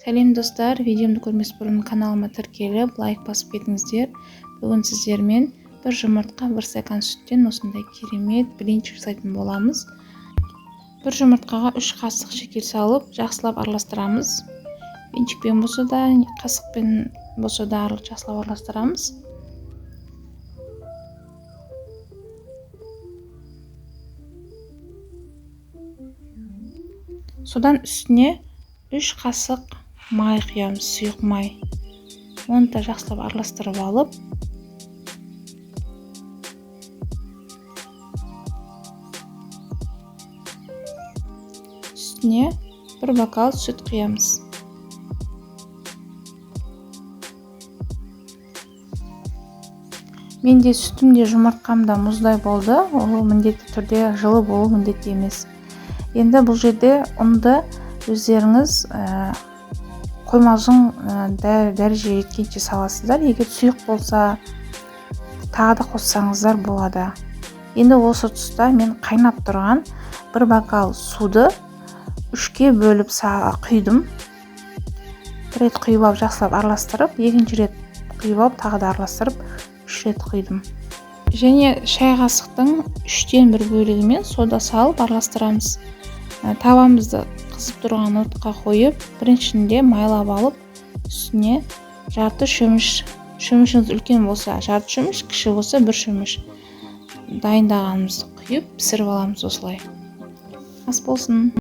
Сәлем, достар! Видеомды көрмес бұрын каналыма тіркеліп, лайк басып кетіңіздер. Бүгін сіздермен бір жұмыртқа, бір стакан сүттен осындай керемет блинчик жасайтын боламыз. Бір жұмыртқаға 3 қасық шекер салып, жақсылап араластырамыз. Венчикпен болса да, қасықпен болса да жақсылап араластырамыз. Содан үстіне 3 қасық май құямыз, сұйық май. Оны да жақсылап араластырып алып, үстіне бір бокал сүт құямыз. Менде сүтім де, жұмыртқам да мұздай болды. Ол міндетті түрде жылы болу міндетті емес. Енді бұл жерде ұнды өздеріңіз қоймалжың дәрежеге жеткенше саласыздар. Егер сұйық болса, тағы да қоссаңыздар болады. Енді осы тұста мен қайнап тұрған бір бокал суды 3-ке бөліп құйдым. Бір рет құйып алып, жақсылап араластырып, екінші рет құйып алып, тағы да араластырып, 3 рет құйдым. Және шай қасықтың 1/3 бөлігімен сода салып араластырамыз. Табамызды қызып тұрған отқа қойып, біріншінде майлап алып, үстіне жарты шөміш, шөмішіңіз үлкен болса жарты шөміш, кіші болса бір шөміш дайындағанымызды құйып, пісіріп аламыз осылай. Ас болсын!